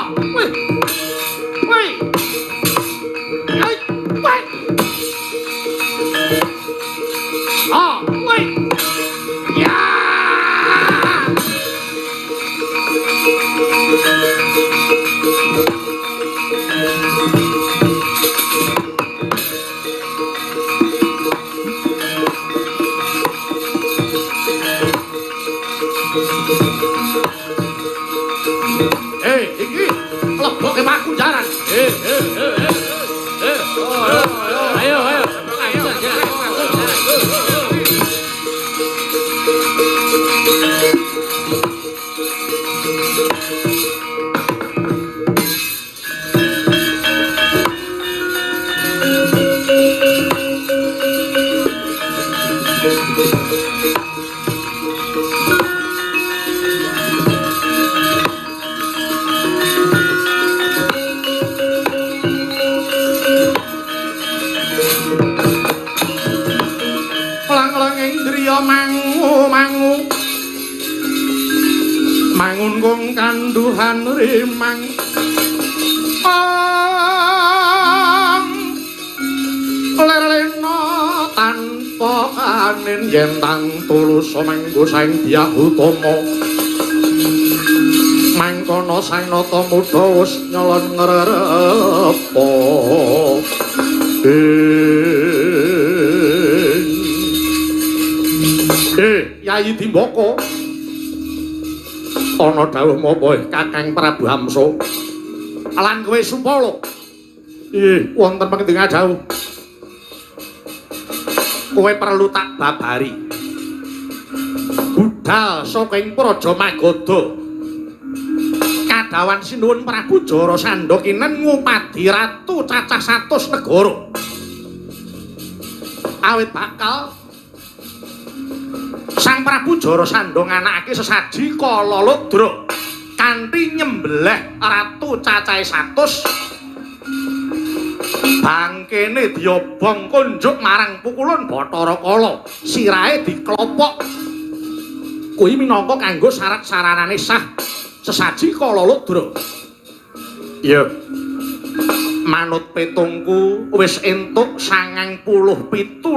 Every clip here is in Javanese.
Ah, wih. Wih. Ai, wih. Ah, wih. Ya. Iki leboke pakunjaran. Eh, eh, eh, eh. Eh, Ayo, ayo. Ayo, Lang-lang indriya mangu mangu. Mangun kung kanduhan rimang. Ang lerlena tanpa kanin yen tang tulus manggo sang Dyah Utama. Mangkono sang nata muda wis nyolon ngrerepa. Yayi Dimbaka. Ana dawuh menapa Kakang Prabu Hamsa? Lan kowe Supala. Wonten pangendika dawuh. Kowe perlu tak babari. Budal saking Praja Magadha. Kadawan sinuwun Prabu Jarasandha kinen ngupadi ratu cacah 100 negara. Awit bakal Sang Prabu Jarasandha nganakake sesaji Kala Ludra kanthi nyembelih ratu cacahe 100. Bangkene diobong kunjuk marang pukulun Bathara Kala, sirahe diklopok. Kuwi minangka kanggo syarat saranane sah sesaji Kala Ludra. Iya. Manut petungku wis entuk 97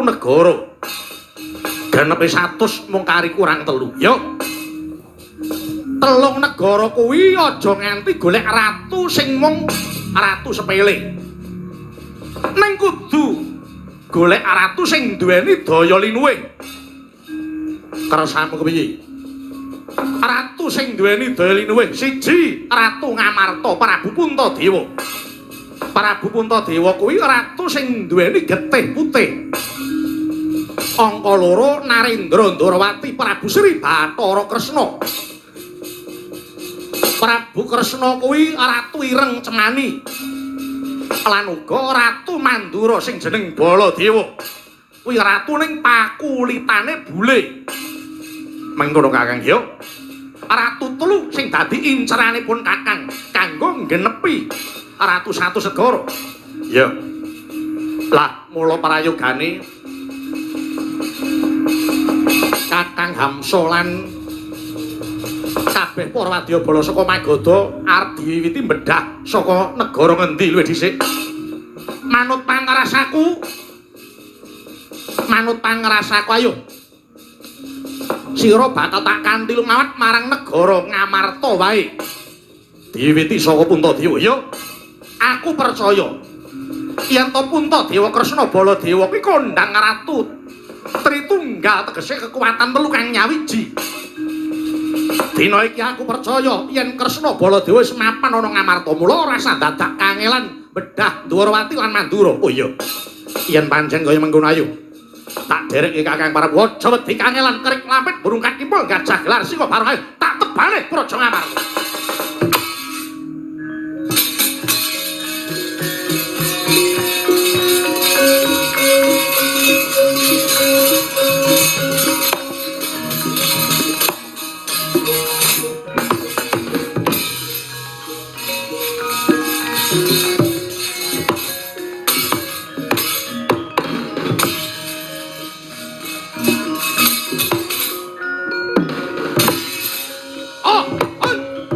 negara. Genepe 100 mung kari kurang 3. Yo. 3 negara kuwi aja nganti golek ratu sing mung ratu sepele. Ning kudu golek ratu sing duweni daya linuwih. Kersamu kepiye? Ratu sing duweni daya linuwih siji, Ratu Ngamarta Prabu Puntadewa. Prabu Puntadewa kuwi ratu sing duweni getih putih. Angka 2 Narendra Ndorowati Prabu Sri Bathara Kresna. Prabu Kresna kuwi ratu ireng cemani. Lan uga ratu Mandura sing jeneng Baladewa. Kuwi ratu ning pakulitane bule. Mengkono Kakang yo. Ratu 3 sing dadi inceranipun Kakang kanggo nggenepi ratu 100 negara. Ya. Lah mula prayogane Kakang Hamsa lan kabeh para wadyabala saka Magadha arep diwiwiti mbedhah saka negara ngendi luwih dhisik. Manut pangrasaku ayo. Sira bakal tak kanthi lumawat marang negara Ngamarta wae. Diwiwiti saka Puntadewa ya. Aku percaya yen to Puntadewa Kresna Baladewa kuwi kondhang ratu Tritunggal tegese kekuatan telu kang nyawiji. Dina iki aku percaya yen Kresna Baladewa wis mapan ana Ngamarta, mula ora usah dadak kangelan bedah Dwarawati lan Mandura. Oh iya. Yen pancen kaya mengkono ayo. Tak derekke Kakang Prabu aja wedi kangelan kerik lampit burung kimpul gajah gelar singa bareng ayo tak tebane Praja Ngamarta. Oh, oh.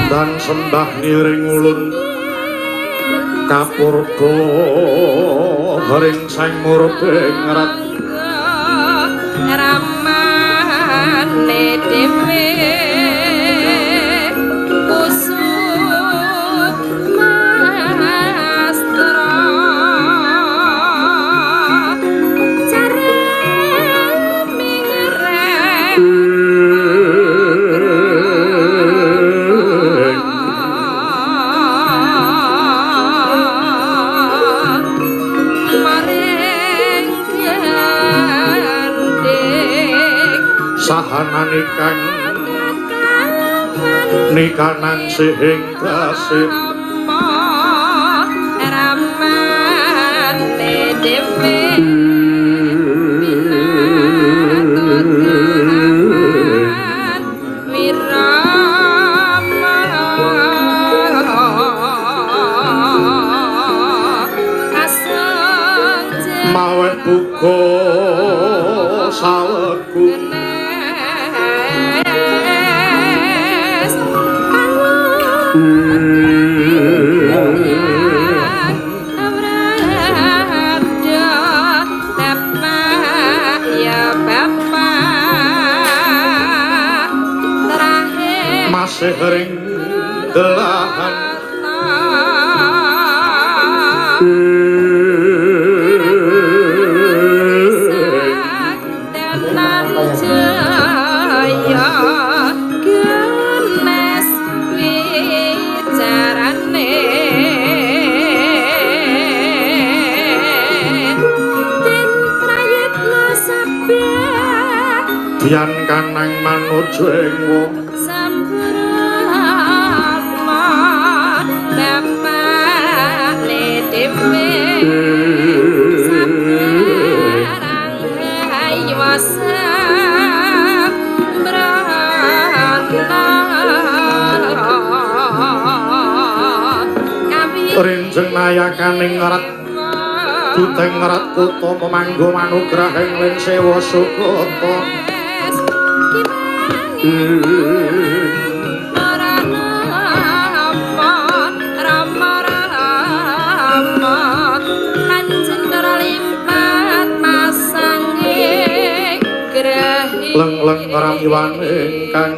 Dan sembah ngiring ulun kapurba ring sang murbengrat ramane dhewe kusumastra care mingrek sahanane kang nikanan sihing kasih ramane dhewe wirama aseng mawet buka sawegu masih ring delahan dian kanang manuju ing wong sambrama bapakne dhewe sabarang haywasa brana rinjeng nayakaning rat duteng rat kutha manggo manugrahing ling sewa sukata. Leng-leng ramiwan ingkang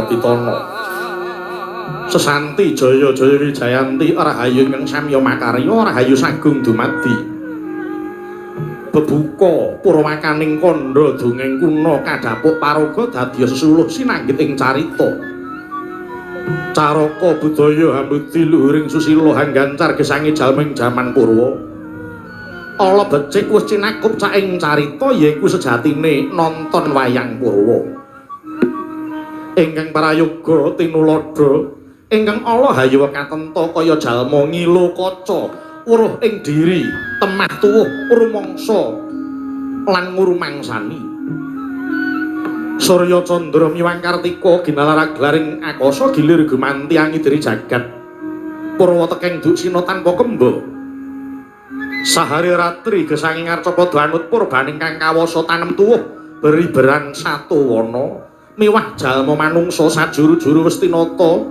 Pitana Sesanti Jaya Jaya Wijayanti Rahayu ingkang samya makarya Rahayu sagung dumadi bebuka purwakaning kandha dongeng kuna kadhapuk paraga dadya sesuluh sinanggit ing carita caraka budaya hambudi luhuring susila hanggancar gesange jalming jaman purwa. Ala becik wis cinakup caing carita yaiku sejatine nonton wayang purwa. Ingkang prayoga tinuladha ingkang ala hayu katenta kaya jalma ngilo kaca weruh ing diri temah tuwuh rumangsa lan ngrumangsani Surya Candra miwang Kartika ginalar glaring akasa gilir gumanti angidiri jagat purwa tekeng duksina tanpa kemba sahari ratri gesangi ngarcapada anut purbaning kang kawasa tanem tuwuh beriberan satuwana miwah jalma manungsa sajuru-juru wis tinata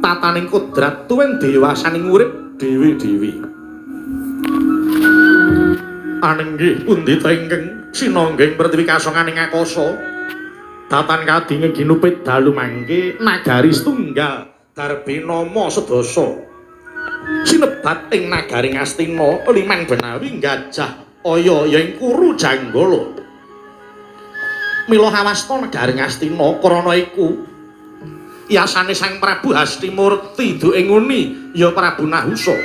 tataning kodrat tuwin dewasaning urip Dewi-dewi. Anenggih pundhita ingkang sinanggeng pertiwi kasonganing akasa. Datan kadinge ginupit dalu mangke nagari setunggal darbinama sedasa. Sinebat ing nagari Ngastina liman benawi gajah aya ya ing Kuru Janggala. Mila hawasta negari Ngastina krana iku yasane Sang Prabu Hastimurti duke nguni ya Prabu Nahusa.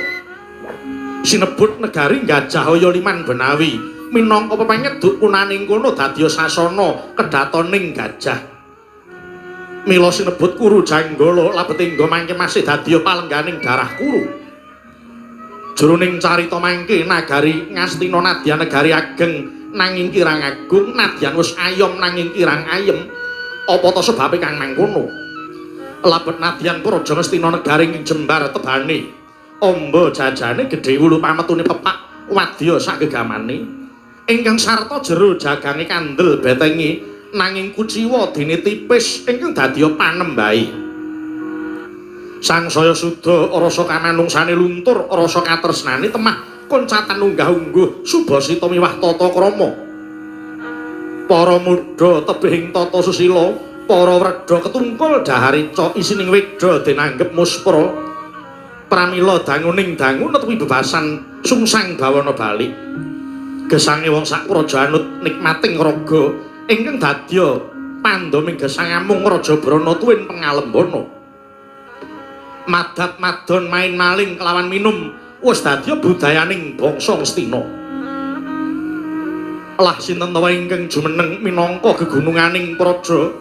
Sinebut negari Gajah Aya liman benawi minangka pepangeduk punaning kono dadiya sasana kedatoning gajah. Mila sinebut Kuru Janggala labet ingga mangke masih dadiya palengganing darah Kuru. Jroning carita mangke nagari Ngastina nadyan negari ageng nanging kirang agung nadyan wis ayom nanging kirang ayem. Apa ta sebabe kang mangkono? Labet nadyan Praja Ngastina negari ing jembar tebane. Amba jajane gedhe wulu pametune pepak wadya sak gegamane. Ingkang sarta jero jagange kandel betengi nanging kuciwa dene tipis ingkang dadiya panembahi. Sangsaya suda rasa kamanungsane luntur, rasa katresnane temah koncatan unggah-ungguh subasita miwah tata krama. Para mudha tebih ing tata susila, para wredha ketungkul daharica isining weda denanggep muspra. Pramila danguning dangu netupi bebasan sungsang bawana balik. Gesange wong sak praja anut nikmating raga ingkang dadya pandhoming gesang amung Raja Brana tuwin pangalembana. Madat madon main maling kelawan minum wis dadya budayaning bangsa Ngastina. Lah sinten ta ingkang jumeneng minangka gegununganing praja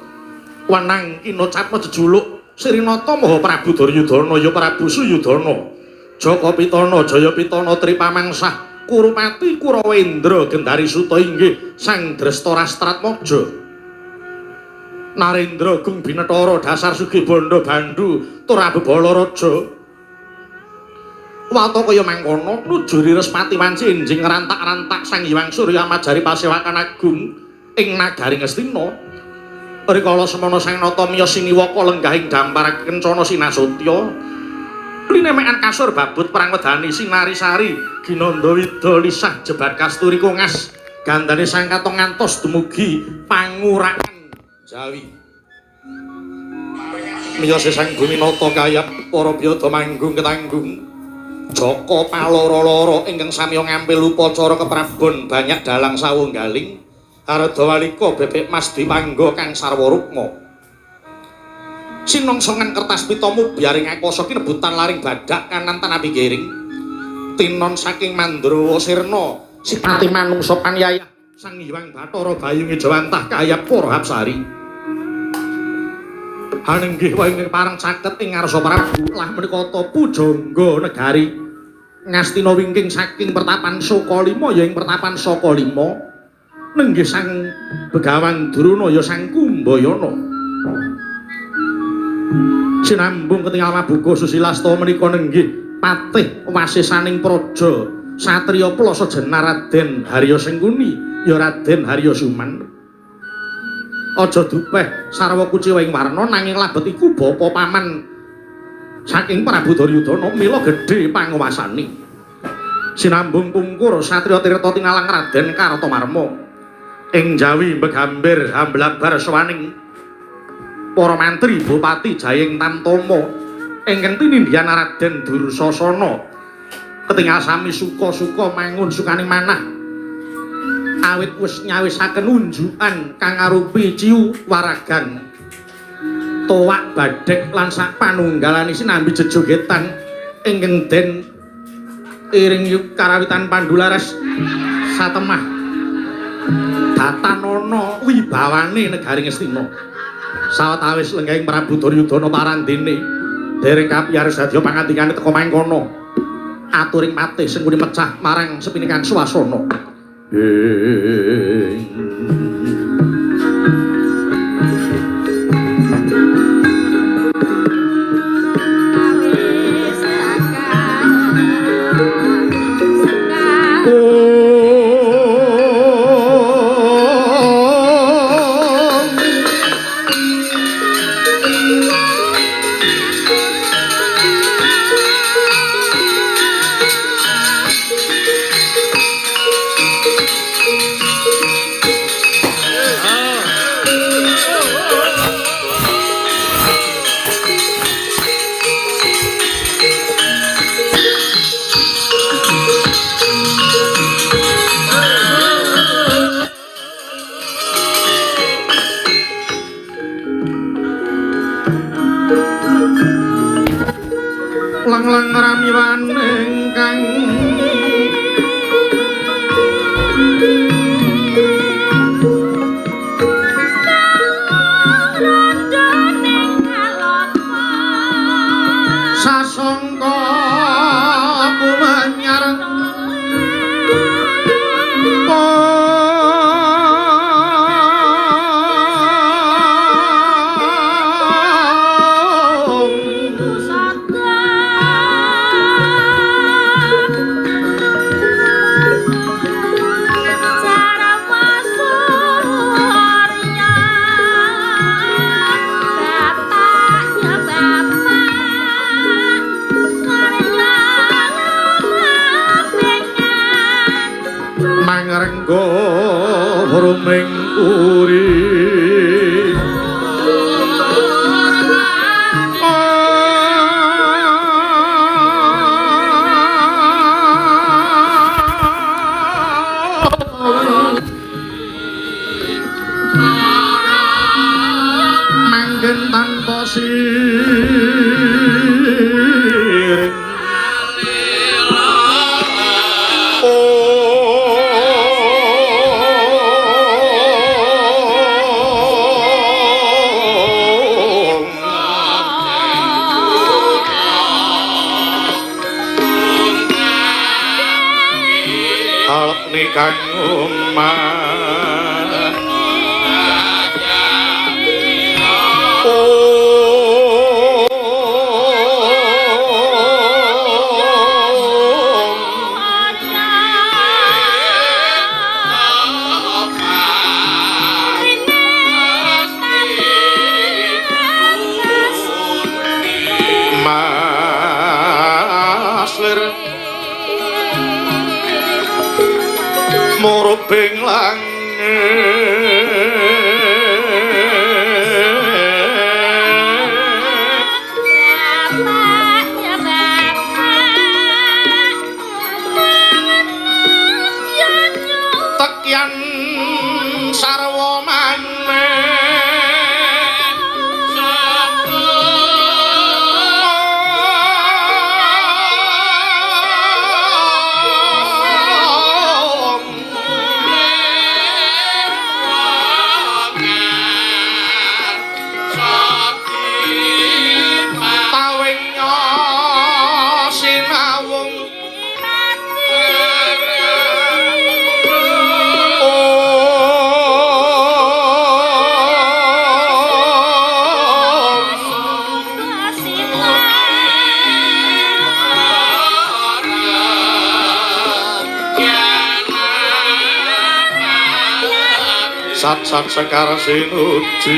wenang kinocapna jejuluk Sirinata Maha Prabu Duryudana ya Prabu Suyudana Jaka Pitana Jaya Pitana Tripamangsah Kurupati Kurawendra Gendari Suta inggih Sang Drestarastraatmaja Narendra Gung Binetara dasar sugih bondo bandu tur abebala raja. Wata kaya mangkono nujuri Respati wanci enjing rantak-rantak Sang Hyang Surya majari pasewakan agung ing nagari Ngastina. Rikala semana Sang Nata miyos siniwaka lenggahing dampar kencana sinasutya. Linemekan kasur babut perang wedani sinarisari ginanda wida lisah jebat kasturi kongas gandane sang katong ngantos dumugi pangurakan Jawi. Miyose Sang Guminata kayap para byada manggung ketanggung. Jaka paloro-loro ingkang samiya ngampil upacara keprabon banyak dalang sawunggaling. Hardawalika bebek mas dipangga kang sarwa rukma. Sinongsongan kertas pita mubyaring akasa kinebutan laring badak kanan tanapi giring. Tinon saking Mandrawa Sirna sipati manungsa panyayah Sang Hyang Bathara Bayu ngejawantah kayap para hapsari. Hanenggih wae ing pareng caket ing ngarsa Prabu lah menika ta pujangga negari Ngastina wingking saking pertapan Sokalima ya ing pertapan Sokalima. Nenggih Sang Begawan Drona ya Sang Kumbayana. Sinambung ketingal mabuka Susilasta menika nenggih patih wasisaning praja satriya Plasa Jenar Raden Harya Sengkuni ya Raden Harya Suman. Aja dupeh sarwa kuciwa ing warna nanging labet iku bapa paman saking Prabu Duryudana mila gedhe panguwasane. Sinambung pungkur satriya Tirta tinalang Raden Kartamarma. Ing Jawi begambir hamblabar sawaning para mantri bupati Jayeng Tamtama ingkang tinindhian Raden Dursasana ketingal sami suka-suka mangun sukaning manah awit wis nyawisaken unjukan kang arupi ciu waragan towak badhek lan sak panunggalane sinambi jejogetan ingkang den iring karawitan Pandularas satemah datanana wibawane negari Ngastina. Sawetawis lenggahing Prabu Duryudana parandene dereng kapiyar sadya pangandikane teka mangkono. Aturing patih Sengkuni pecah marang sepinikan swasana. Sangramiwaning kang sasongko kumanyar mangrenggo ruming uri. Manggen tanpa siring. Kang omah Mas lir murubing langit tekyan sarwa maneh Sat-sat sekar sinuji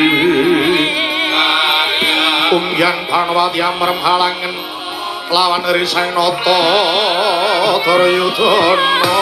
Umyang Bhanwati amrem halangen lawan Risang Nata Duryudana.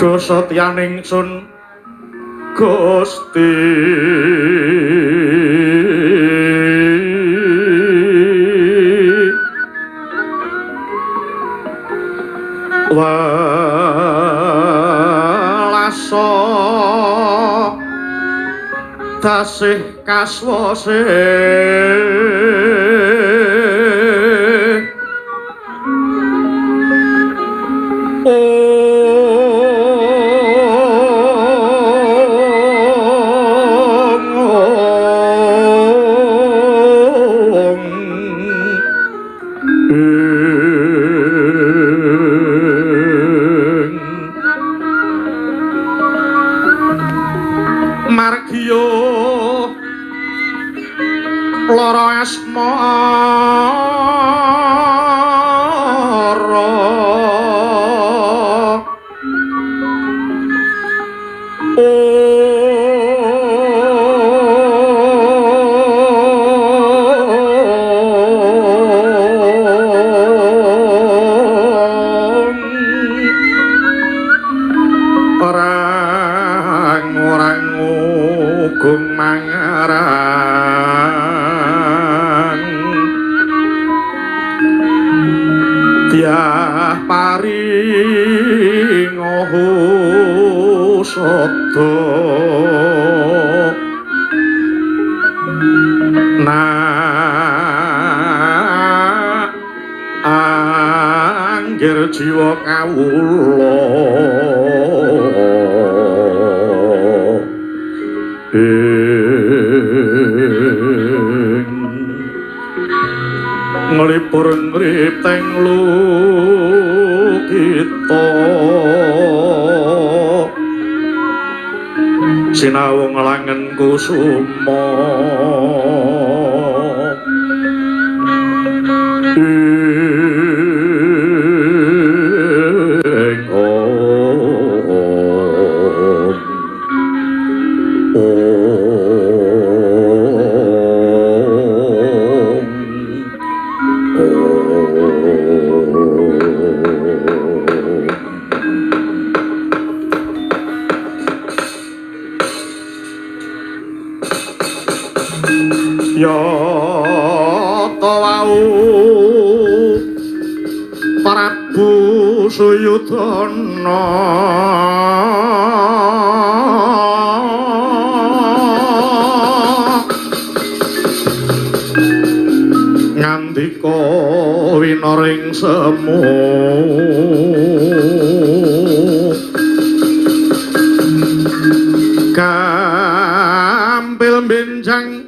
Dosa tiyaning sun Gusti welasa tasih kaswase Margiyo lara asmara anggir jiwa kawula ing nglipur ngripteng lukita sinawung langen kusuma ing om om Ya ta wau Prabu Suyudana ngandika winaring semu kampil benjang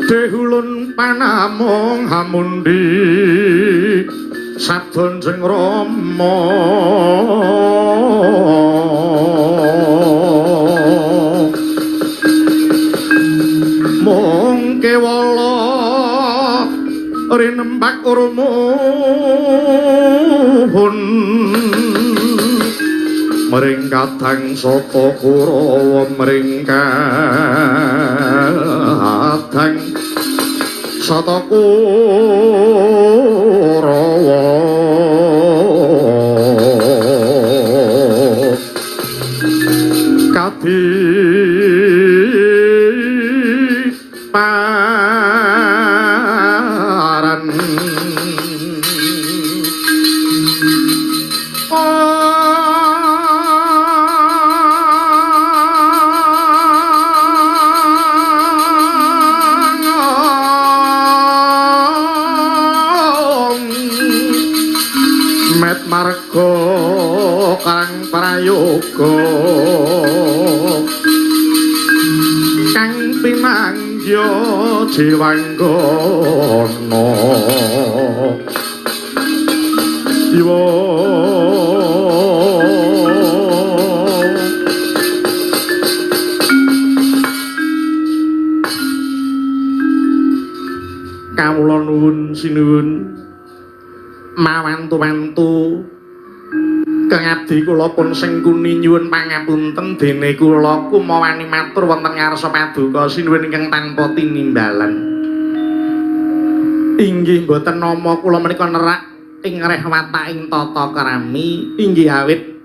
dehulun panamung hamundi sabdanjeng Rama mung kewala rinembak urmuhun mring kadang sata Kurawa mring kadang sata Kurawa kadi paran Met marga kang prayoga kang pinangya jiwanggana iwa kawula nuwun sinuwun mawantu-wantu kang abdi kula pun sengkuni nyuwun pangapunten dene kula kumawani matur wonten ngarsa paduka sinuwun ingkang tanpa tinimbalan. Inggih boten nama kula menika nerak ing reh wataking tata krami inggih awit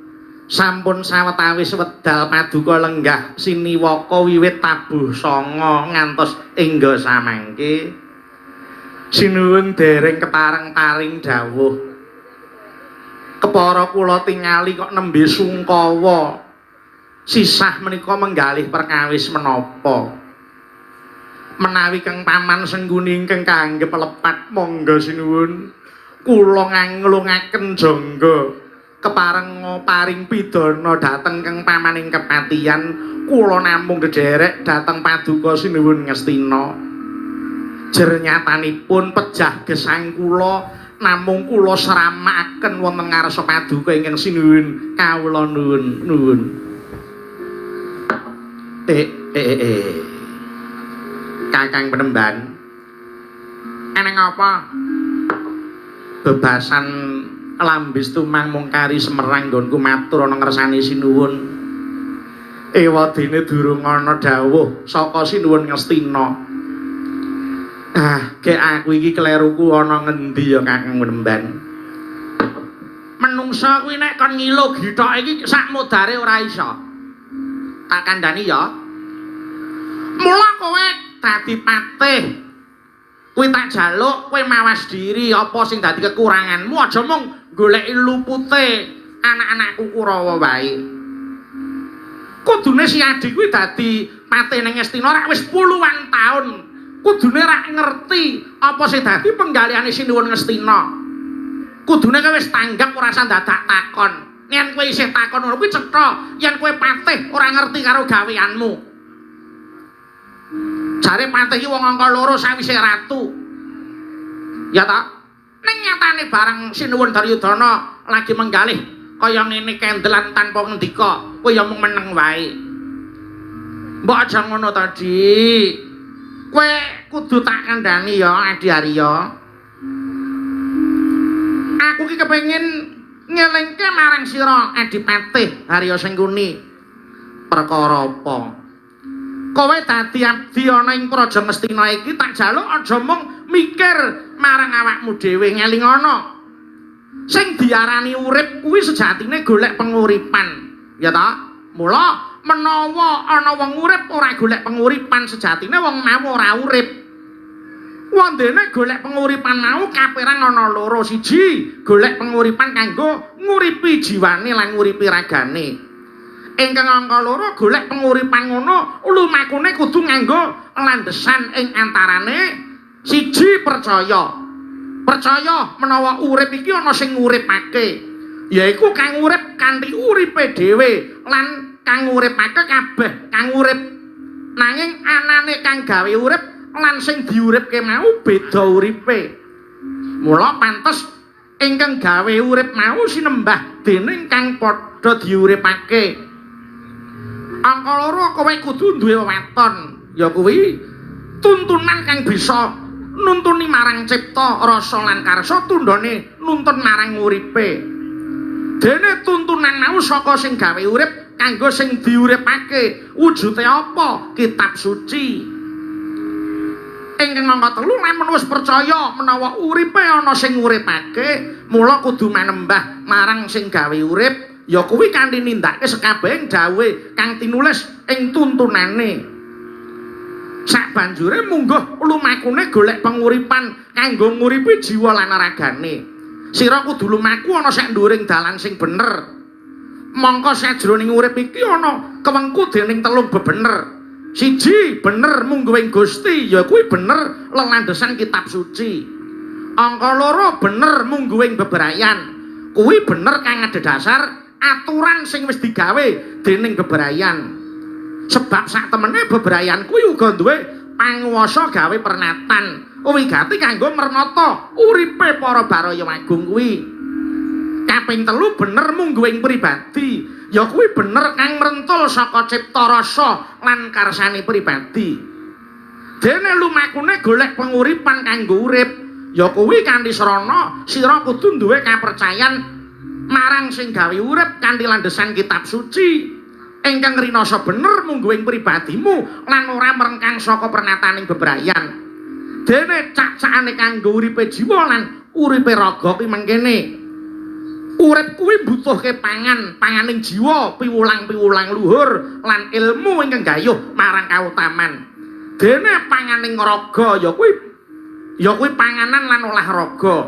sampun sawetawis wedal paduka lenggah siniwaka wiwit tabuh sanga ngantos engga samangke. Sinuwun dereng kepareng paring dawuh. Kepara kula tingali kok nembe sungkawa. Sisah menika menggalih perkawis menapa. Menawi kang paman Sengkuni ingkang kaanggep lepat monggo sinuwun kula nganglungaken jangga kepareng paring pidana dhateng kang paman ing kepatihan kula namung dedherek dhateng paduka sinuwun Ngastina. Jernyatanipun pejah gesang kula namung kula seramakaken wonten ngarsa paduka ingkang sinuwun kawula nuwun nuwun. Eh eh. Kakang Penemban. Eneng apa? Bebasan Lambis Tumang mungkari Semerang nggonku matur ana ngersane sinuwun. Ewadene durung ana dawuh saka Sinuwun Ngastina. Ah, gek aku iki kleruku ana ngendi ya Kakang Penemban? Menungsa kuwi nek kon ngilo githok iki sak modare ora iso. Tak kandhani ya. Mula kowe dadi patih. Kuwi tak jaluk kowe mawas diri apa sing dadi kekuranganmu, aja mung goleki lupute anak-anakku Kurawa wae. Kudune si Adi kuwi dadi patih ning Ngastina rak wis puluhan taun. Kudune rak ngerti apa sing dadi penggalihane Sinuwun Ngastina. Kudune kowe wis tanggap ora usah dadak takon. Yen kowe isih takon ngono kuwi cetha yen kowe patih ora ngerti karo gaweanmu. Jare patih iki wong angka loro sawise ratu. Ya ta? Ning nyatane barang Sinuwun Duryudana lagi menggalih kaya ngene kendelan tanpa ngendika, kowe ya mung meneng wae. Mbok aja ngono to, Dik. Kowe kudu tak kandhani ya, Adi Arya. Aku ki kepengin ngelingke marang sira Adipatih Harya Sengkuni. Perkara apa? Kowe dadi abdi ana ing Praja Ngastina iki tak jaluk aja mung mikir marang awakmu dhewe, ngelingono. Sing diarani urip kuwi sejatine golek penguripan, ya ta? Mula menawa ana wong urip ora golek penguripan sejatine wong mau ora urip. Wondene golek penguripan mau kaperang ana loro, siji golek penguripan kanggo nguripi jiwane lan nguripi ragane. Ingkang angka loro golek penguripan ngono lumakune kudu nganggo landesan ing antarane siji percaya. Percaya menawa urip iki ana sing nguripake, yaiku kang urip kanthi uripe dhewe lan kang nguripake kabeh kang urip. Nanging anane kang gawe urip lan sing diuripke mau beda uripe. Mula pantes ingkang gawe urip mau sinembah dening kang padha diuripake. Angka loro kowe kudu duwe weton, ya kuwi tuntunan kang bisa nuntuni marang cipta rasa lan karsa tundhone nuntun marang uripe. Dene tuntunan mau saka sing gawe urip kanggo sing diuripake. Wujude apa? Kitab suci. Ingkang angka telu lamun wis percaya menawa uripe ana sing nguripake, mula kudu manembah marang sing gawe urip, ya kuwi kanthi nindakake sekabehing dawuhe kang tinulis ing tuntunane. Sabanjure mungguh lumakune golek penguripan kanggo nguripi jiwa lan ragane. Sira kudu lumaku ana sak nduwuring dalan sing bener. Mongko sajroning urip iki ana kewengku dening telung bebener. Siji bener mungguhing Gusti, ya kuwi bener lelandesan kitab suci. Angka loro bener mungguhing bebrayan, kuwi bener kang adhedhasar aturan sing wis digawe dening bebrayan. Sebab sak temene bebrayan kuwi uga duwe panguwasa gawe pernatan wigati kanggo mernata uripe para baraya agung kuwi. Kaping telu bener mungguhing pribadi, ya kuwi bener kang mrentul saka cipta rasa lan karsane pribadi. Dene lumakune golek penguripan kanggo urip, ya kuwi kanthi srana sira kudu duwe kapercayan marang sing gawe urip kanthi landesan kitab suci ingkang rinasa bener mungguhing pribadimu lan ora merengkang saka pernataning bebrayan. Dene cak-cakane kanggo uripe jiwa lan uripe raga kuwi mangkene. Urip kuwi mbutuhke pangan, panganing jiwa, piwulang-piwulang luhur lan ilmu ingkang gayuh marang kautaman. Dene panganing raga ya kuwi panganan lan olahraga.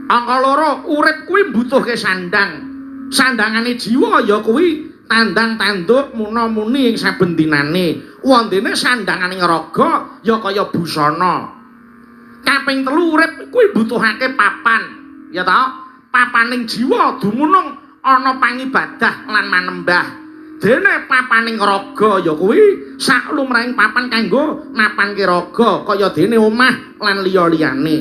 Angka loro, urip kuwi mbutuhke sandang. Sandangane jiwa ya kuwi tandang tanduk muna-muni ing saben dinane. Wondene sandangane raga ya kaya busana. Kaping telu urip kuwi mbutuhake papan, ya ta? Papaning jiwa dumunung ana pangibadah lan manembah. Dene papaning raga ya kuwi sak lumrahing papan kanggo mapanke raga kaya dene omah lan liya-liyane.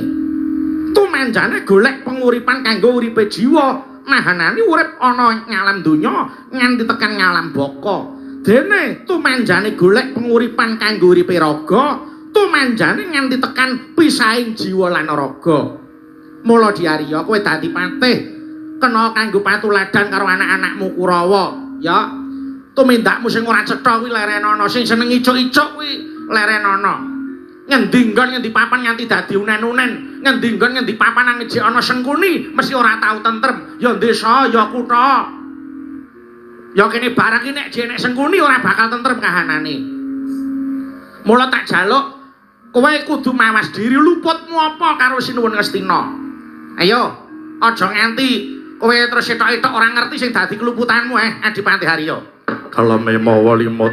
Tumanjane golek penguripan kanggo uripe jiwa, mahanani urip ana ing alam donya nganti tekan ngalam baka. Dene tumanjane golek penguripan kanggo uripe raga, tumanjane nganti tekan pisahing jiwa lan raga. Mula Diarya kowe dadi patih kena kanggo patuladan karo anak-anakmu Kurawa, ya. Tumindakmu sing ora cetha kuwi lerenono, sing seneng icuk-icuk kuwi lerenono. Ngendi nggon ngendi papan nganti dadi unen-unen, ngendi nggon ngendi papan nang jek ana Sengkuni mesti ora tau tentrem, ya desa ya kutha. Ya kene barang iki nek jek nek Sengkuni ora bakal tentrem kahanane. Mula tak jaluk kowe kudu mawas diri, luputmu apa karo Sinuwun Ngastina. Ayo, aja nganti kowe terus etok-etok ora ngerti sing dadi keluputanmu Adipati Harya. Kaleme mawa limut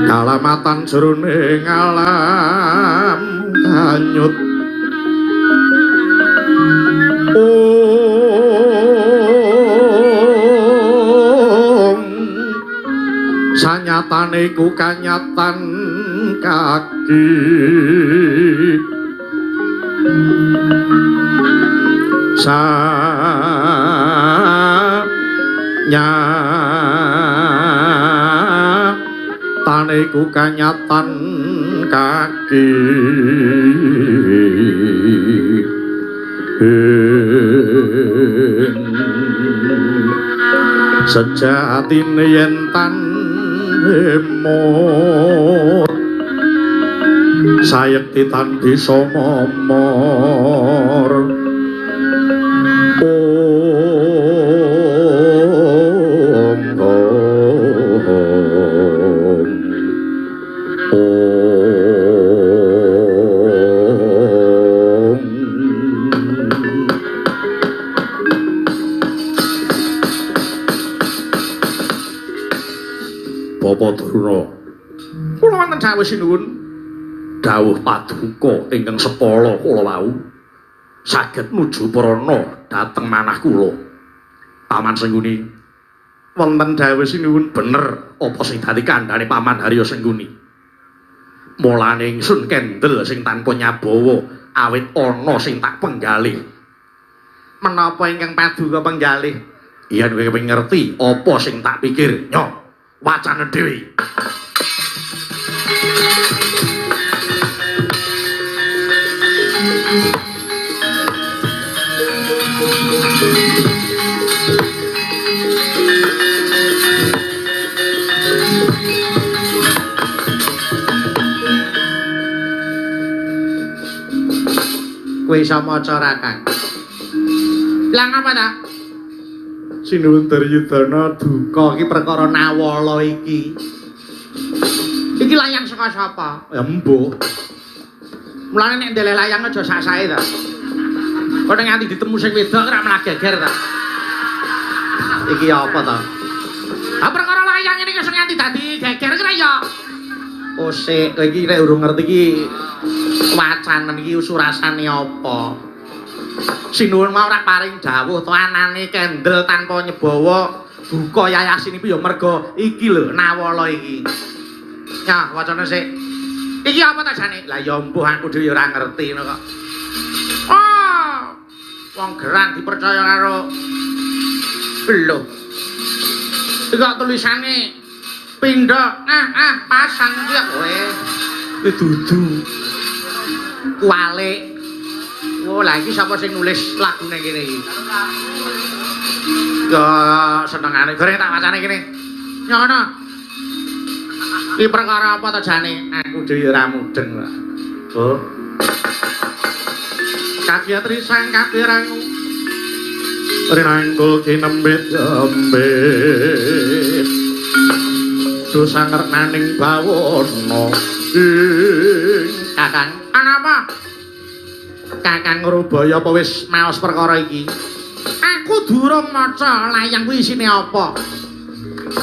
kalamatan jroning alam kanyut. Om sanyatane ku kanyatan kaki sanyatane ku kanyatan kaki sejatine yen tan emot sayekti tan bisa momor. Om om om. Bapak Druna, kula wonten dawuh sinuwun, dawuh paduka ingkang sepala kula wau saged nuju prana dhateng manah kula. Paman Sengkuni, wonten dawuh sinuwun bener apa sing dadi kandhane Paman Harya Sengkuni. Mulane ingsun kendel sing tanpa nyabawa awit ana sing tak penggalih. Menapa ingkang paduka penggalih? Yen kowe kepengin ngerti apa sing tak pikir, nyo wacana dhewe. Kowe iso maca ra, Kang? Lah ngapa ta? Sinuwun Duryudana duka iki perkara Nawala iki. Iki layang saka sapa? Ya embuh. Mulane nek ndeleh layang aja sak-sake ta. Kok nek nganti ditemu sing wedok ora malah geger ta. Iki apa ta? Ha perkara layang ini iso nganti dadi geger ki ya. Kosek kowe iki nek urung ngerti iki wacanen iki surasane apa. Sinuwun mau ora paring dawuh to anane kendel tanpa nyebawa duka yayasin iku ya merga iki lho Nawala iki. Ya wacana sik. Iki apa ta jane? Lah ya mbuh aku dhewe ya ora ngerti ngono kok. Oh, wong gerang dipercaya karo lho. Iki kok tulisane pindha pasang iki kok kowe. Iki dudu. Kualik. Oh, lah iki sapa sing nulis lagune kene iki? Ya senengane goreng tak wacane kene. Ya ngono. Iki perkara apa ta jane? Aku dhewe ora mudeng kok. Oh. Kagiat risang kapirangu. Rinanggul kinembit jembit. Dosa ngernaning bawana. Ing Kakang, ana apa? Kakang Ngrubaya apa wis maos perkara iki? Aku durung maca layang kuwi isine apa.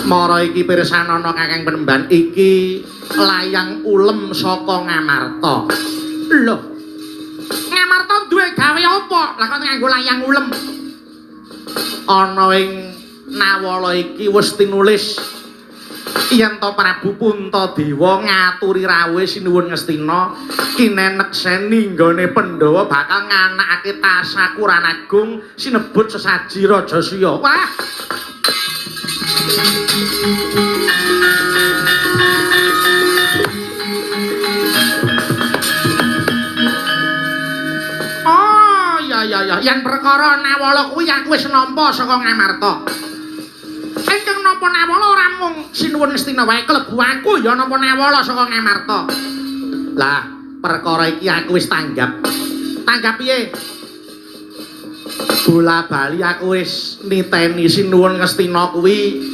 Mara iki pirsanana Kakang Penemban iki layang ulem saka Ngamarta. Lho. Ngamarta duwe gawe apa? Lah kok nganggo layang ulem. Ana ing Nawala iki wis tinulis yen to Prabu Puntadewa ngaturi rawuhe Sinuwun Ngastina kinenekseni nggone Pandhawa bakal nganakake Tasakuran Agung sinebut sesaji Rajasuya. Wah. Oh, iya iya iya, yen perkara Nawala kuwi aku wis nampa saka Ngamarta. Ingkang nampa Nawala ora mung Sinuwun Ngastina wae, klebu aku ya nampa Nawala saka Ngamarta. Lah, perkara iki aku wis tanggap. Tanggap piye? Bola bali aku wis niteni Sinuwun Ngastina kuwi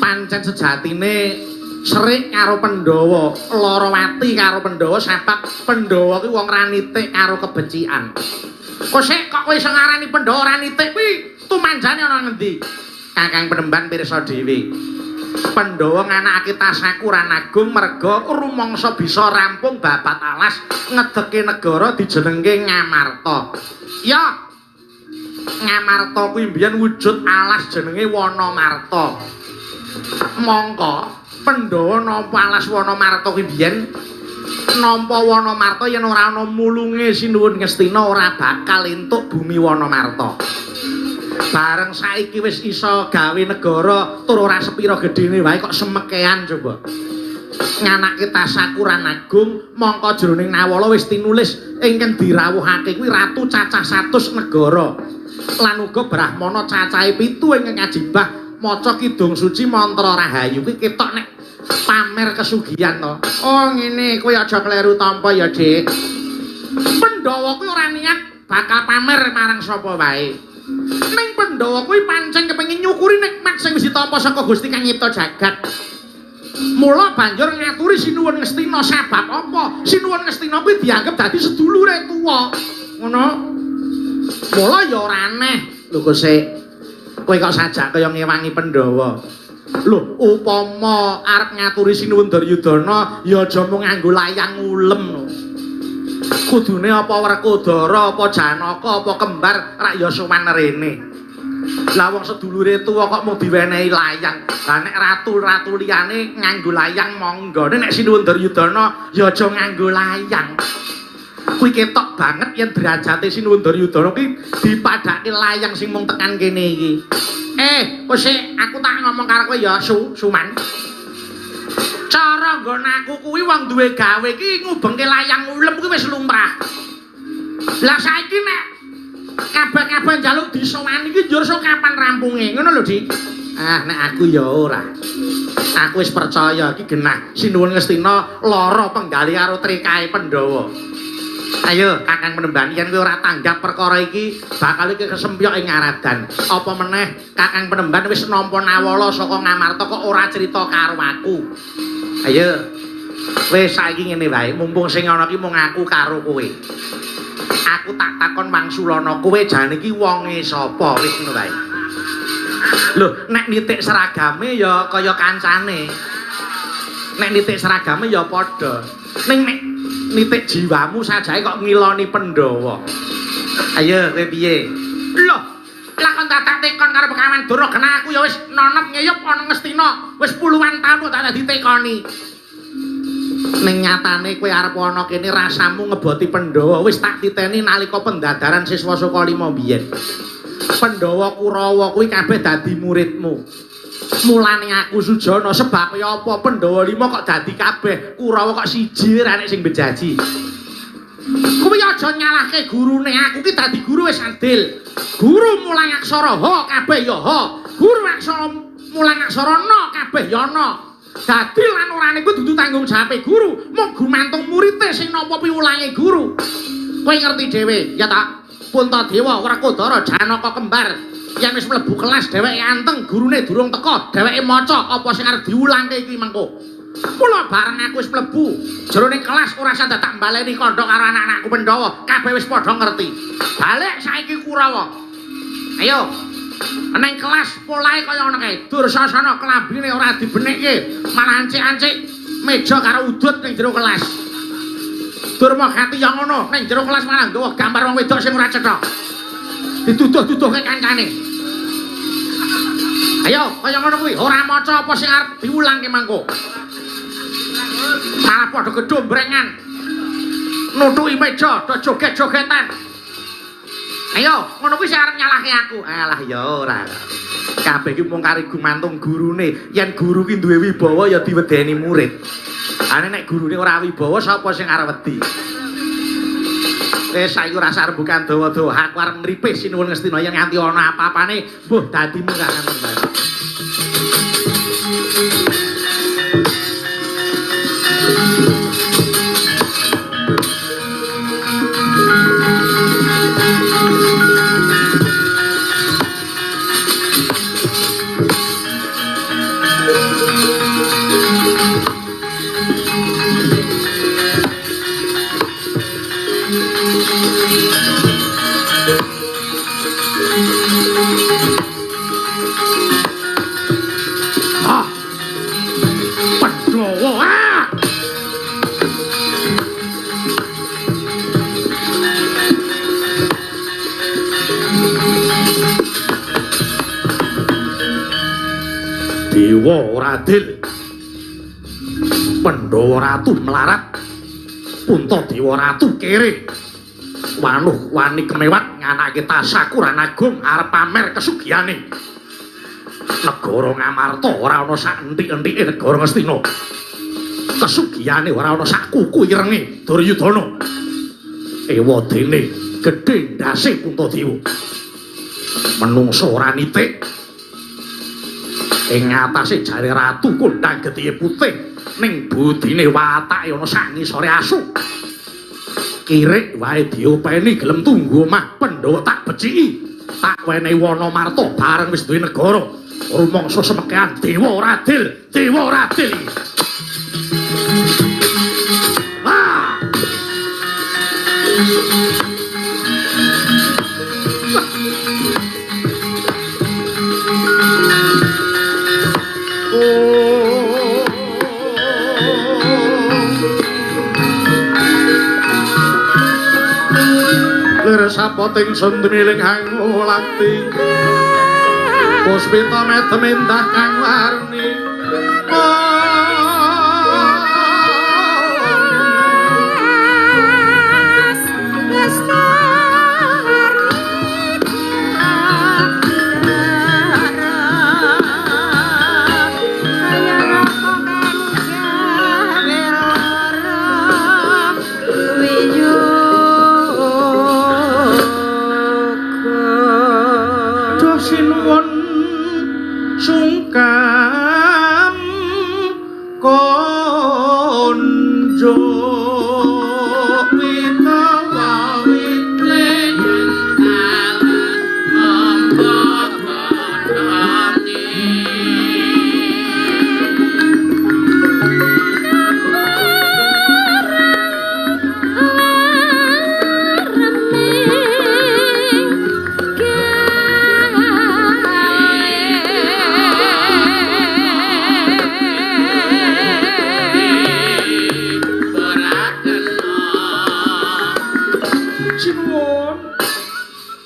pancen sejatine serik karo Pandhawa, lara ati karo Pandhawa sebab Pandhawa kuwi wong ra nitik karo kebecikan. Kok sik kok kowe iso ngarani Pandhawa ora nitik kuwi tumanjane ana ngendi? Kakang Penemban pirsa dhewe. Pandhawa nganakake tasakuran agung merga rumangsa bisa rampung babat alas ngedeke negara dijenengke Ngamarta. Ya. Ngamarta kuwi mbiyen wujud alas jenenge Wanamarta. Mongko Pandhawa nampa alas Wanamarta kuwi mbiyen nampa Wanamarta yen ora ana mulunge Sinuwun Ngastina ora bakal entuk bumi Wanamarta. Bareng saiki wis iso gawe negara tur ora sepira gedhene wae kok semekean coba. Nganake tasakuran agung mongko jroning Nawala wis tinulis ingkang dirawuhake kuwi ratu cacah 100 negara. Lan uga brahmana cacahe 7 ingkang ngajibah maca kidung suci mantra rahayu kuwi ketok nek pamer kesugihan to. Oh ngene kowe aja kleru tampa ya, Dik. Pandhawa kuwi ora niat bakal pamer marang sapa wae. Ning Pandhawa kuwi pancen kepengin nyukuri nikmat sing wis ditampa saka Gusti kang nyipta jagat. Mula banjur ngaturi Sinuwun Ngastina sebab apa? Sinuwun Ngastina kuwi dianggep dadi sedulure tuwa. Ngono. Mula ya ora aneh. Lho kok sik kowe kok sajak kaya ngewangi Pandhawa. Lho, upama arep ngaturi Sinuwun Duryudana ya aja mung nganggo layang ulem lho. Kudune apa Werkudara, apa Janaka, apa kembar rak ya sowan rene. Lah wong sedulure tuwa kok mung diwenehi layang. Lah nek ratu-ratu liyane nganggo layang monggo. Nek Sinuwun Duryudana ya aja nganggo layang. Kuwi ketok banget yen derajate Sinuwun Duryudana kuwi dipadhake layang sing mung tekan kene iki. Wis aku tak ngomong karo kowe ya, Suman. Cara nggon aku kuwi wong duwe gawe iki ngubengke layang ulem kuwi wis lumrah. Lah saiki nek kabeh-kabeh njaluk disowani iki njur sok kapan rampunge? Ngono lho, Dik. Ah, nek aku ya ora. Aku wis percaya iki genah Sinuwun Ngastina lara penggali karo trikae Pandhawa. Ayo Kakang Penemban, yen kowe ora tanggap perkara iki bakal iki kesempyok ing ngaradan. Apa meneh Kakang Penemban wis nampa Nawala saka Ngamarta kok ora crita karo aku. Ayo. Wis saiki ngene wae, mumpung sing ana iki mung aku karo kowe. Aku tak takon wangsulana kowe jane iki wonge sapa wis ngono wae. Lho, nek nitik seragame ya kaya kancane. Nek nitik seragame ya padha. Ning nek nitik jiwamu sajae kok ngiloni Pandhawa. Ayo kowe piye? Lho, lah kon tak tekon karo Bekawan Durna kena aku ya wis nonep ngeyup ana Ngastina. Wis puluhan taun kok tak ditekoni. Ning nyatane kowe arep ana kene rasamu ngeboti Pandhawa wis tak titeni nalika pendadaran siswa Sukalima mbiyen. Pandhawa Kurawa kuwi kabeh dadi muridmu. Mulane aku Sujana sebab ya apa Pandhawa 5 kok dadi kabeh, Kurawa kok siji ora nek sing bejaji. Kuwi aja nyalahke gurune, aku ki dadi guru wis adil. Guru mulang aksara ha kabeh ya ha, guru aksara mulang aksara na kabeh ya na. Dadi lan orane kuwi dudu tanggung jawabe guru, mung gumantung murite sing nampa piwulange guru. Kowe ngerti dhewe, ya ta? Puntadewa, Werkudara, Janaka kembar. Yen wis mlebu kelas dheweke anteng, gurune durung teka, dheweke maca apa sing arep diulangke iki mengko. Mula bareng aku wis mlebu jroning kelas ora usah tak baleni kandha karo anak-anakku Pandhawa, kabeh wis padha ngerti. Balik saiki Kurawa. Ayo. Neng kelas polahe kaya ngono kae. Dursasana klambine ora dibenikke, malah ancik-ancik meja karo udut ning jero kelas. Durmagati ya ngono, ning jero kelas malah nggawa gambar wong wedok sing ora cetha. Dituduh-tuduhke kancane. Ayo, kaya ngono kuwi, ora maca apa sing arep diulangke mangko. Malah padha gedombrengan. Nutuki meja, do joget-jogetan. Ayo, ngono kuwi sing arep nyalahke aku. Alah ya ora. Kabeh iki mung kari gumantung gurune. Yen guru ki duwe wibawa ya diwedeni murid. Ane nek gurune ora wibawa sapa sing arep wedi? Wis saiki ora usah rembukan dawa-dawa. Aku arep ngripih Sinuwun Ngastina yen nganti ana apa-apane, mbuh dadimu kangen tenan. Ah! Pandhawa! Ah! Dewa ora adil. Pandhawa ratu melarat. Puntadewa ratu kere. Wanuh wani kemewat nganake tasakuran agung arep pamer kesugihane. Negara Ngamarta ora ana sak enthik-enthike negara Ngastina. Kesugihane ora ana sak kuku irenge Duryudana. Ewadene gedhe ndase Puntadewa. Menungsa ora nitik. Ing atase jare ratu kondhang getihe putih ning budine watake ana sak ngisore asu. Kirik wae diopeni gelem tunggu omah Pandhawa tak beciki. Tak wenehi wana marta bareng wis duwe negara. Rumangsa semekean dewa ora adil, dewa ora adil. Ah! Lir sapoting sun tumiling hangulakti puspita medem endah kang warni. Sinuwun sungkam konjo witawa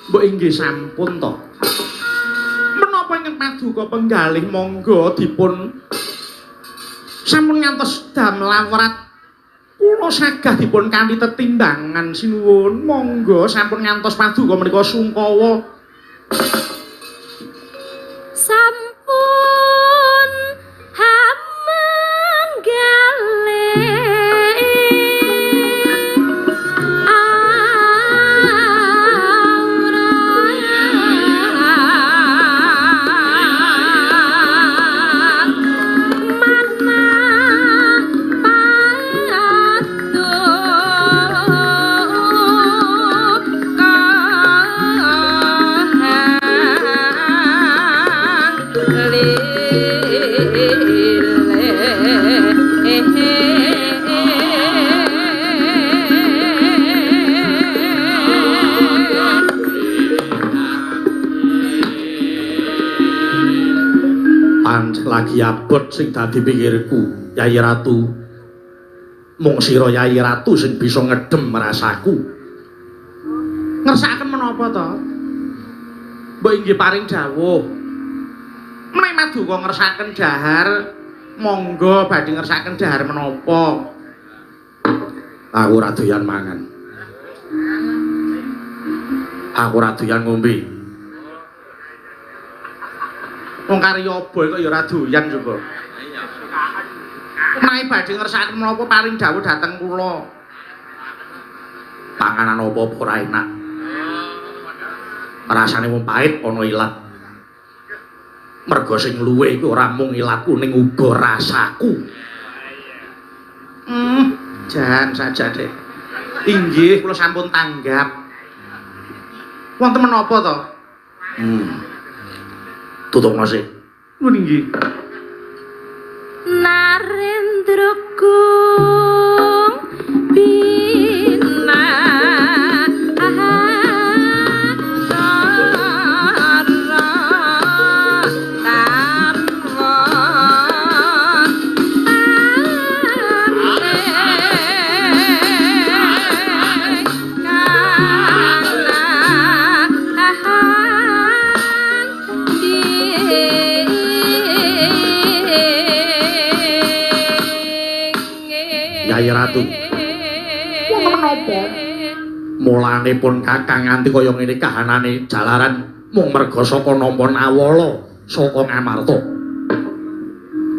Mbok inggih sampun to. Menapa ingkang paduka penggalih monggo dipun sampun ngantos damel awrat kula sagah dipun kanthi tetimbangan sinuwun. Monggo sampun ngantos paduka menika sungkawa. Sampun hamenggalih lagi abot sing dadi pikirku, Yayi Ratu. Mung sira Yayi Ratu sing bisa ngedem rasaku. Ngersakaken menapa to? Mbok inggih paring dawuh. Menawi maduka ngersakaken dahar, monggo badhe ngersakaken dahar menapa? Aku ora doyan mangan. Aku ora doyan ngombe. Wong karya boy kok ya ora doyan coba. Menawi badhe ngersakaken menapa paring dawuh dhateng kula. Panganan apa-apa ora enak. Rasane mung pahit ana ilat. Merga sing luwe iku ora mung ilatku ning uga rasaku. Jan saja deh. Inggih kula sampun tanggap. Wonten menapa to? Tutupno sih. Nuwun inggih. Narendra kung bina Yai Ratu. Wong menapa? Mulane pun Kakang nganti kaya ngene kahanane jalaran mung merga saka nampa Nawala saka Ngamarta.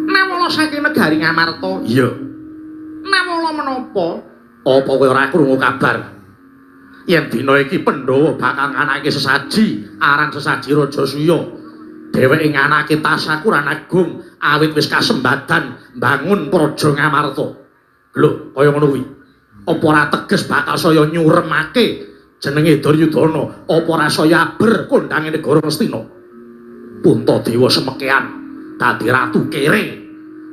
Nawala saking negari Ngamarta? Iya. Nawala menapa? Apa kowe ora krungu kabar? Yen dina iki Pandhawa bakal nganake sesaji aran sesaji Rajasuya. Dheweke nganake tasakuran agung awit wis kasembadan mbangun praja Ngamarta. Lho, kaya ngono kuwi. Apa ora teges bakal saya nyuremake jenenge Duryudana? Apa ora saya aber kondange negara Ngastina? Puntadewa semekean dadi ratu kere,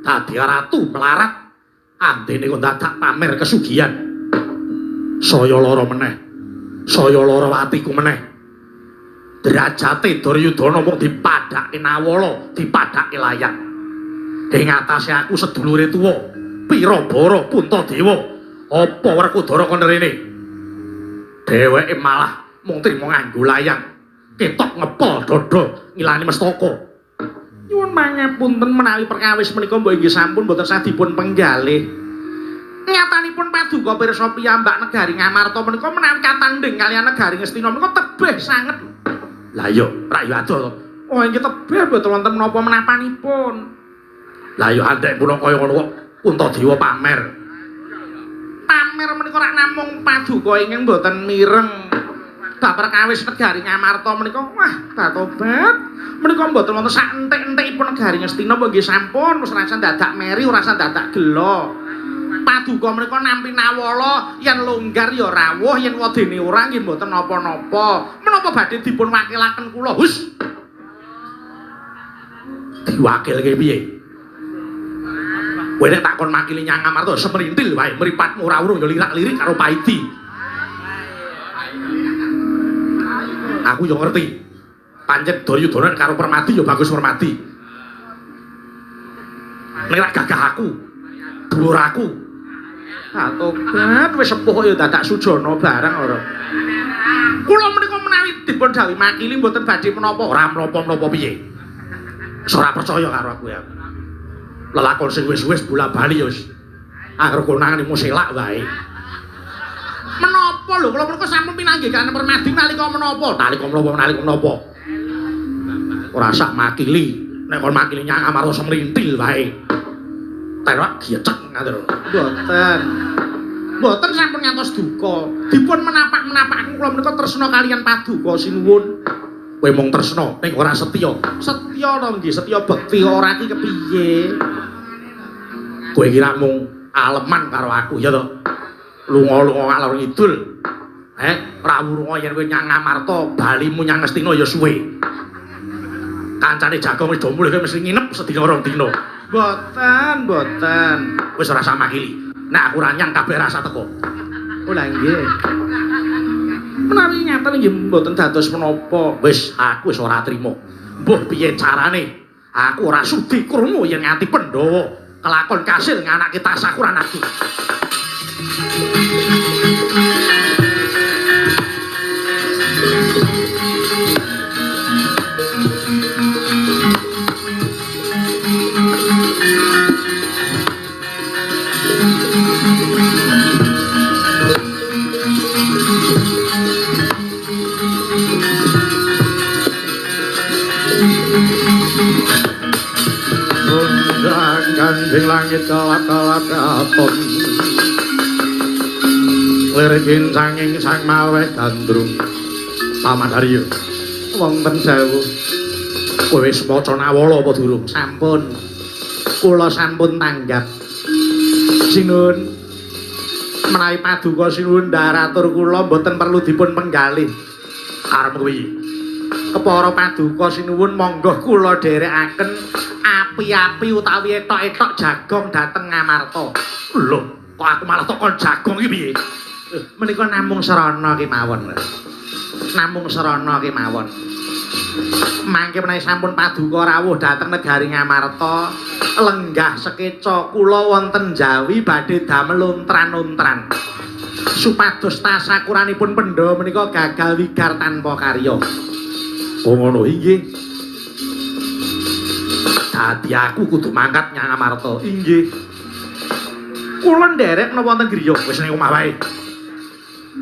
dadi ratu melarat, andene kok dadak pamer kesugihan. Saya lara meneh. Saya lara atiku meneh. Derajate Duryudana mung dipadhake Nawala, dipadhake layang. Ing atase aku sedulure tuwa. Pira bara Puntadewa, apa Werkudara kon rene? Dheweke malah mung trima nganggo layang, ketok ngepol dada ngilani mestaka. Nyuwun mangapunten menawi perkawis menika mbok inggih sampun mboten sah dipun penggalih. Nyatanipun paduka pirsa piyambak negari Ngamarta menika menawi katandhing kaliyan negari Ngastina menika tebih sanget. Lah iya, rak yo adoh to. Oh inggih tebih mboten wonten menapa menapanipun. Lah iya andhek pun kaya ngono kok Puntadewa pamer. Pamer menika rak namung paduka ingkang mboten mireng. Bab perkawis negari Ngamarta menika wah batobat. Menika mboten wonten sak enthik-enthikipun negari Ngastina mbok nggih sampun wis ora dadak meri, ora dadak gela. Paduka menika nampi Nawala yen longgar ya rawuh, yen wedene ora nggih mboten napa-napa. Menapa badhe dipun wakilaken kula? Hus. Diwakilke piye? Kowe nek takon makili nyang Ngamarta semrintil wae, mripatmu ora urung ya lirak-lirik karo Paidi. Aku yo ngerti. Pancen Duryudana karo Permadi ya bagus Permadi. Nek rak gagah aku, dulur aku. Ah tobat wis sepuh ya dadak sujana barang ora. Kula menika menawi dipun dawuhi makili mboten badhe menapa, ora menapa-menapa piye. Wis ora percaya karo aku ya. Lelakon sing wis-wis bola-bali ya wis angger konangan muselak wae. Menapa lho kula menika sampun pinanggih kaliyan Permadi nalika menapa? Nalika menapa nalika menapa? Ora sak makili, nek kon makili nyang Ngamarta semrintil wae. Terok gecek ngaten lho. Mboten. Mboten sampun ngantos duka. Dipun menapak-menapakaken kula menika tresna kaliyan paduka sinuwun. Kowe mung tresna ning ora setya. Setya to nggih, setya bekti ora iki kepiye? Kowe iki ra mung aleman karo aku ya to. Lunga-lunga ngalor ngidul. Ora wurunga yen kowe nyang Ngamarta, balimu nyang Ngastina ya suwe. Kancane jago wis do mulih kowe mesti nginep sedina rong dina. Mboten, mboten. Wis ora usah makili. Nek aku ora nyang kabeh rasa teko. Oh lha nggih. Menawi ngaten nggih mboten dados menapa. Wis aku wis ora trima. Mbuh piye carane? Aku ora sudi krungu yen nganti Pandhawa kelakon kasil nganake tasakuran aku. Undang ganding langit kelap-kelap katon. Lirik kincanging sang maweh gandrung. Paman Haryo, wonten sewu. Kowe wis maca nawala apa durung? Sampun. Kula sampun tanggap. Sinuwun, menawi paduka sinuwun ndaratur kula mboten perlu dipun penggalih. Karep kuwi. Kepara paduka sinuwun monggo kula dherekaken api-api utawi etok-etok jagong dhateng Ngamarta. Lho, kok aku malah tok kon jagong iki piye? Menika namung srana kemawon. Namung srana kemawon. Mangke menawi sampun paduka rawuh dhateng negari Ngamarta, lenggah sekeca kula wonten Jawi badhe damel untran-untran. Supados tasakuranipun Pandhawa menika gagal wigar tanpa karya. Oh ngono inggih. Dadi aku kudu mangkat nyang Ngamarta. Inggih. Kula nderek menapa wonten griya? Wis ning omah wae.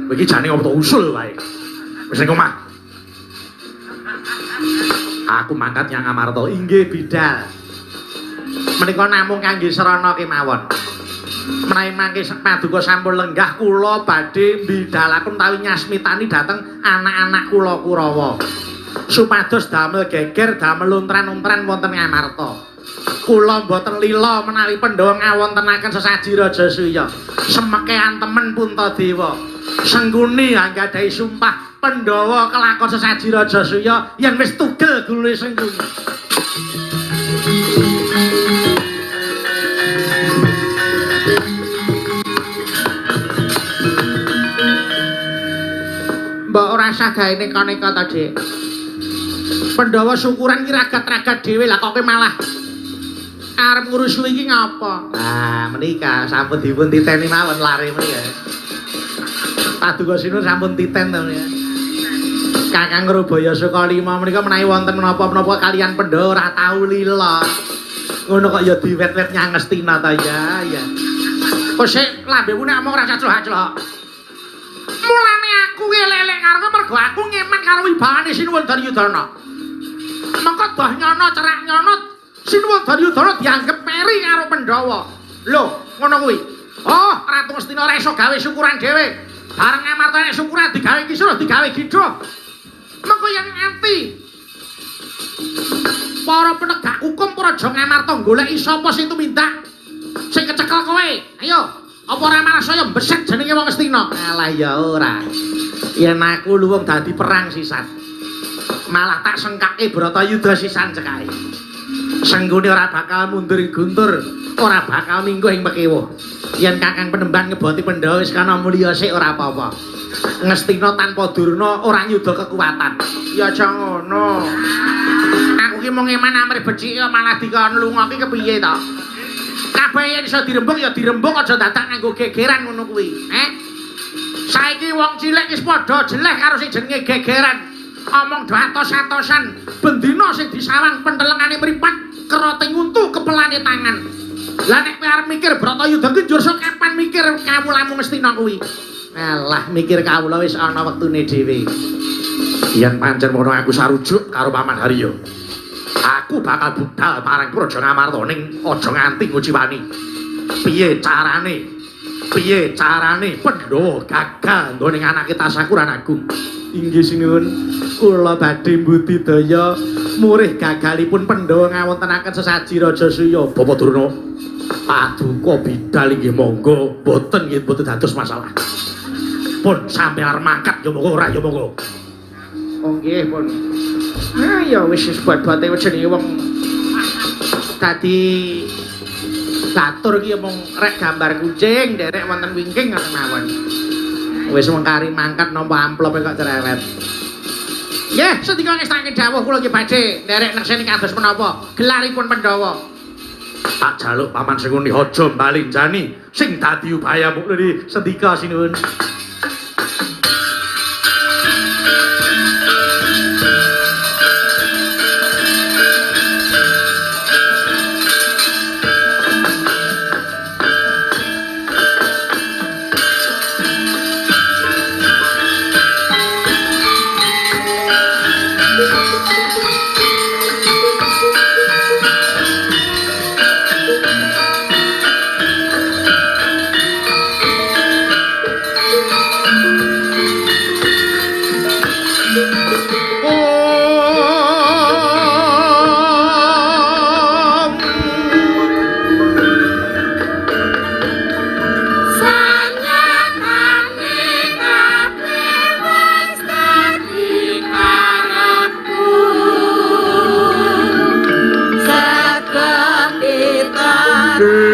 Kowe iki jane opo usul wae. Wis ning omah. Aku mangkat nyang Ngamarta. Inggih bidal. Menika namung kangge srana kemawon. Menawi mangke paduka sampun lenggah kula badhe mbidalaken utawi nyasmitani dhateng anak-anak kula Kurawa. Supados damel geger, damel untran-untran wonten Ngamarta. Kula mboten lila menawi Pandhawa ngawontenaken sesaji Rajasuya. Semeke antemen Puntadewa. Sengkuni anggadhahi sumpah Pandhawa kelakon sesaji Rajasuya yen wis tugel gulune Sengkuni. Mbok ora usah gawe neka-neka ta, Dik. Pandhawa syukuran ki ragat-ragat dhewe lah kok kowe malah arep ngurusi iki ngapa? Ah, menika sampun dipun titeni mawon lare menika. Paduka sinuwun sampun titen to menika. Kakang Ngrubaya Sukalima menika menawi wonten menapa-menapa kalian Pandhawa ora tau lila. Ngono kok ya diwet-wet nyang Ngastina ta ya, ya. Kok sik lambemu nek omong ora caclok-caclok. Mulane aku elek-elek karo mergo aku ngeman karo wibawane Sinuwun Duryudana. Mengko doh nyono cerak nyono Sinuwun Duryudana dianggep meri karo Pandhawa. Lho, ngono kuwi. Oh, Ratu Ngastina ora iso gawe syukuran dhewe. Bareng Ngamarta nek syukuran digawe kisruh, digawe gidho. Mengko yen nganti para penegak hukum Praja Ngamarta goleki sapa sing tumindak sing kecekel kowe. Ayo, apa ora malah saya beset jenenge wong Ngastina? Alah ya ora. Yen aku luwung dadi perang sisan. Malah tak sengkake Bratayuda sisan cekake. Senggune ora bakal mundur guntur, ora bakal mingguh ing pekewuh. Yen Kakang Penemban ngeboti Pandhawa wis kana mulya sik ora apa-apa. Ngastina tanpa Durna ora nyuda kekuatan. Ya aja ngono. Aku ki mung eman amrih becik malah dikon lunga ki kepiye to? Kabeh yen iso dirembug ya dirembug, aja dadak nganggo gegeran ngono kuwi. Eh? Saiki wong cilik wis padha jeleh karo sing jenenge gegeran. Omong do atos-atosan, bendina sing disawang pentelengane mripat, kerote nguntu kepelane tangan. Lah nek kowe arep mikir Bratayuda ki njur sok kapan mikir kawulamu Ngastina kuwi? Alah, mikir kawula wis ana wektune dhewe. Yen pancen ngono aku sarujuk karo Paman Haryo. Aku bakal budal marang Praja Ngamarta ning aja nganti nguciwani. Piye carane? Piye carane Pandhawa gagal nggone anake tasakuran agung? Inggih sinuwun, kula badhe mbudidaya murih gagalipun Pandhawa ngawontenaken sesaji Rajasuya. Bapak Durna, paduka bidal inggih monggo, boten nggih boten dados masalah. Pun sampe arep mangkat ya monggo ora ya monggo. Oh nggih pun. Ah ya wis wis buat-buate jenenge wong dadi batur iki mung rek gambar kucing, nderek wonten wingking ngoten mawon. Wis mung kari mangkat nampa amplop kok cerewet. Nggih, sendika ngestake dawuh kula nggih badhe nderek nekseni kados menapa gelaripun Pandhawa. Tak jaluk Paman Sengkuni aja mbalinjani sing dadi ubayamu niki sendika sinuwun. Iki.